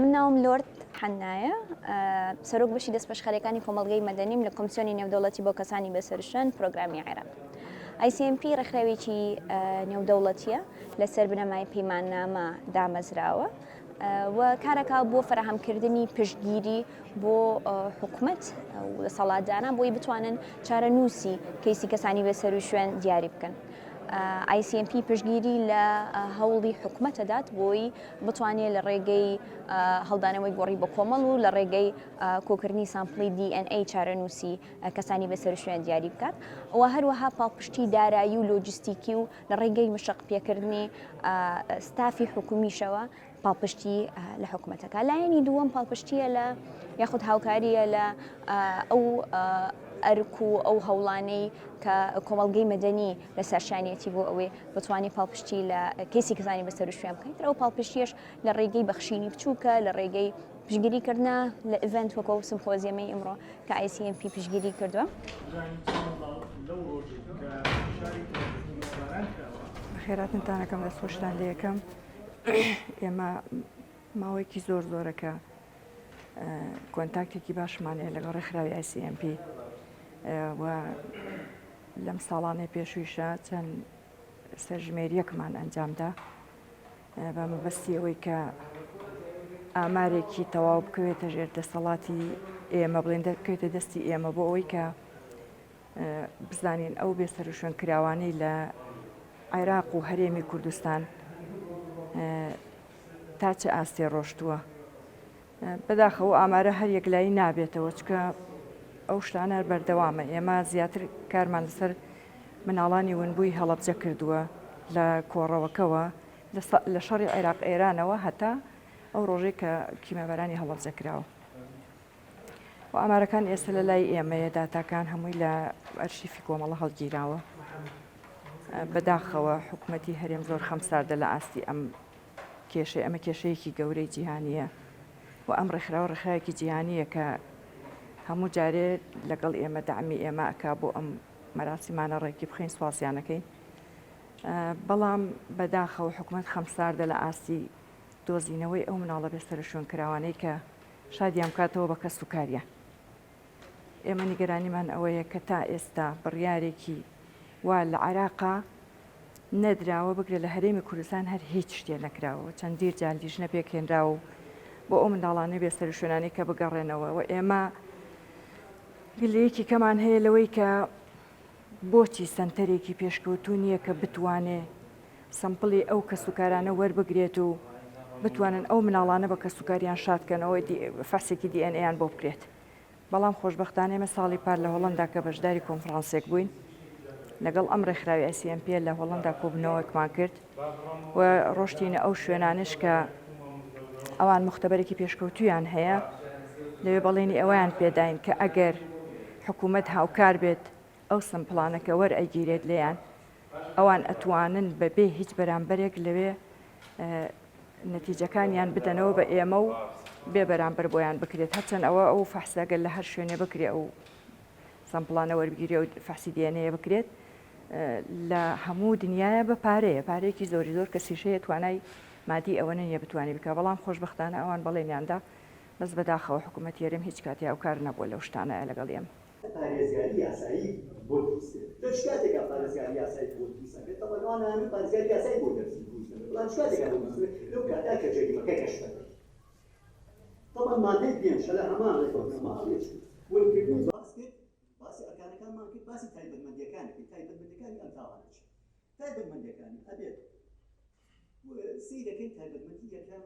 من ناوم لۆرد حەنایە، سەرۆک بەشی دەستپێشخەریەکانی کۆمەڵگەی مەدەنیم لە کۆمسیۆنی نێودەوڵەتی بۆ کەسانی بێسەروشوێن پرۆگرامی عێراق. ICMP ڕێکخراوێکی نێودەوڵەتیە لەسەر بنەمای پەیماننامە دامەزراوە و کارەکە بۆ فەراهەمکردنی پشتگیری بۆ حکومەت و دەسەڵاتداران بۆی بتوانن چارەنووسی کەیسی کەسانی بێسەروشوێن دیاری بکەن. ICMP پشتگیری لە هەوڵی حکومەت دەدات بۆی بتوانێت لە ڕێگەی هەڵدانەوەی گۆڕی بە کۆمەڵ و لە ڕێگەی کۆکردنی sample ی DNA چارەنووسی کەسانی بێسەروشوێن دیاری بکات و هەروەها پاڵپشتی دارایی و لۆجستیکی و لە ڕێگەی مشق پێکردنی ستافی حکومیشەوە پاڵپشتی لە حکومەتەکە. لایەنی دووەم پاڵپشتییە لە یاخود هاوکارییە لە ئەو ئەرک و ئەو هەوڵانەی کە کۆمەڵگەی مەدەنی لە سەرشانیەتی بۆ ئەوەی بتوانێت پاڵپشتی لە کەیسی کەسانی بەسەروشوێن بکەین ئەو پاڵپشتیەش لە ڕێگەی بەخشینی بچووکە لە ڕێگەی پشتگیری کردنە لە event وەکو ئەو سمپۆزیەمەی ئمڕۆ کە ICMP پشتگیری کردووە. بەخێراتنتان ئەکەم دەستخۆشتان لێ ئەکەم. ئێمە ماوەیەکی زۆر زۆرە کە contact ێکی باشمان هەیە لەگەڵ ڕێکخراوی ICMP و لەم ساڵانەی پێشوویشە چەند سەرژمێریەکمان ئەنجامدا بە مەبەستی ئەوەی کە ئامارێکی تەواو بکەوێتە ژێر دەسەڵاتی ئێمە بڵێن دەکەوێتە دەستی ئێمە بۆ ئەوەی کە بزانین ئەو بێسەروشوێنکراوانەی لە عێراق و هەرێمی کوردستان تا چ ئاستێ ڕۆشتووە. بەداخەوە ئامارە هەر یەکلایی نابێتەوە چکە ئەو شتانە هەر بەردەوامە ئێمە زیاتر کارمان لەسەر مناڵانی ونبووی هەڵەبجە کردووە لە کۆڕەوەکەوە لە شەڕی عێراق ئێرانەوە هەتا ئەو ڕۆژەی کە کیمیابارانی هەڵەبجە کراوە. و ئامارەکان ئێستا لە لای ئێمەیە داتاکان هەمووی لە ئەرشیفی کۆمەڵە هەڵگیراوە بەداخەوە حکوومەتی هەرێم زۆر خەمساردە لە ئاستی ئەم کێشەی ئەمە کێشەیەکی گەورەی جیهانیە و ئەم ڕێکخراوە ڕێکخراوێکی جیهانیە کە هەموو جارێ لەگەڵ ئێمە دەعمی ئێمە ئەکا بۆ ئەم مەراسیمانە ڕێکی بخەین سوپاسیانەکەین بەڵام بەداخەوە حکوومەت خەمساردە لە ئاستی دۆزینەوەی ئەو مناڵە بێسەروشوێنکراوانەی کە شادیان بکاتەوە بە کەس و کاریان. ئێمە نیگەرانیمان ئەوەیە کە تا ئێستا بڕیارێکی وا لە عێراقا نەدراوە، بگرە لە هەرێمی کوردستان هەر هیچ شتێ نەکراوە، چەندین جار لیژنە پێکهێنراوە و بۆ ئەو منداڵانەی بێسەروشوێنانەی کە بگەڕێنەوە و ئێمە گلەیەکی کەمان هەیە لەوەی کە بۆچی سەنتەرێکی پێشکەوتوو نییە کە بتوانێ sample ی ئەو کەسوکارانە وەربگرێت و بتوانن ئەو مناڵانە بە کەسوکاریان شاد کەنەوە فەحسێکی DNA یان بۆ بکرێت بەڵام خۆشبەختانە ئێمە ساڵی پار لە هۆڵەندا کە بەشداری کۆنفرانسێک بووین لەگەڵ ئەم ڕێکخراوی ICMP لە هۆڵەندا کۆبوونەوەکمان کرد و ڕۆشتینە ئەو شوێنانش کە ئەوان مختبەرێکی پێشکەوتویان هەیە لەوێ بەڵێنی ئەویان پێداین کە ئەگەر حکوومەت هاوکار بێت ئەو sample انە کە وەرئەگیرێت لێیان ئەوان ئەتوانن بە بێ هیچ بەرامبەرێک لەوێ نەتیجەکانیان بدەنەوە بە ئێمە و بێ بەرامبەر بۆیان بکرێت هەرچەند ئەوە ئەو فەحسە گەر لە هەر شوێنێ بکرێ ئەو sample انە وەربگیرێ و فەحسی DNA بکرێت لە هەموو دنیاە بە پارەیە پارەیەکی زۆری زۆر کەسیش هەیە توانای مادی ئەوە نیە بتوانێت بکە بەڵام خۆشببختانە ئەوان بەڵێنیاندا بەس بەداخەوە حکوومەت هەرێم هیچ کاتی هاوکار نەبووە لەو شتانە لەگەڵ ئێمە. پارێزگاری یاسایی بۆ دروست کرد. لە چ کاتێکا پارێزگاری یاسایی بۆ دروست ئەبێت؟ تەبعەن ئەوان ئەیانوت پارێزگاری یاسایی بۆ دەرس دروست نەبێت، بەڵام چ کاتێکا بۆ دروست ئەبێت؟ لەو کاتە کە جەریمەکە کەشف ئەبێت. تەبعەن مادەی پێنج لە هەمان ڕێکەوتنامە ئەڵێ چی؟ ونکردنی باس کرد، باسی ئەرکانەکانمان کرد، باسی تایبەتمەندییەکانی کرد، تایبەتمەندییەکانی ئەم تاوانە چین؟ تایبەتمەندییەکانی ئەبێت سەیرەکەین تایبەتمەندی یەکەم.